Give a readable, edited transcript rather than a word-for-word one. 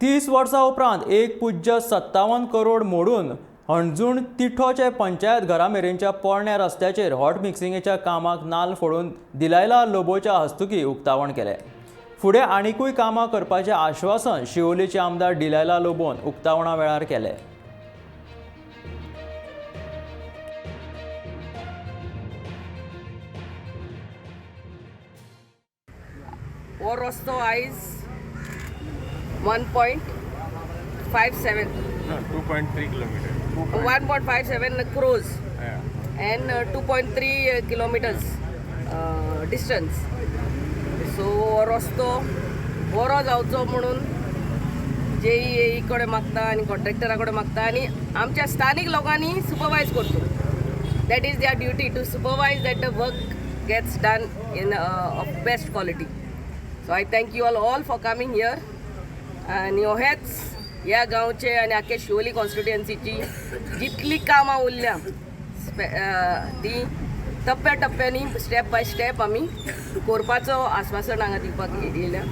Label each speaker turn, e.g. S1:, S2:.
S1: 30 वर्सां उपरांत 1.57 करोड मोडून हणजूण तिठोचे पंचायत घरा मेरेनच्या पोरण्या रस्त्याचेर हॉट मिक्सिंगेच्या कामाक नाल्ल फोडून दिलायला लोबोच्या हस्तुकी उक्तावण केलें. फुडें आनिकूय कामां करपाचें आश्वासन शिवोलेचे आमदार डिलायला लोबोन उक्तावणा वेळार केलें.
S2: हो रस्तो आयज 1.57
S3: 2.3 kilometer.
S2: 1.57 crores and 2.3 kilometers distance. So हो रस्तो बरो जावचो म्हणून जे ई कडेन मागता आनी कॉन्ट्रॅक्टरा कडेन मागता आनी आमच्या स्थानीक लोकांनी सुपरवायज करचो. That is their duty, to supervise that the work gets done in of best quality. So I thank you all for coming here. आनी हेच ह्या गांवचे आनी आख्या शिवोली कॉन्स्टिट्युएन्सीची जितली कामां उरल्या ती टप्प्या टप्प्यांनी, स्टेप बाय स्टेप आमी करपाचो आस्वासन हांगा दिवपाक येयल्या.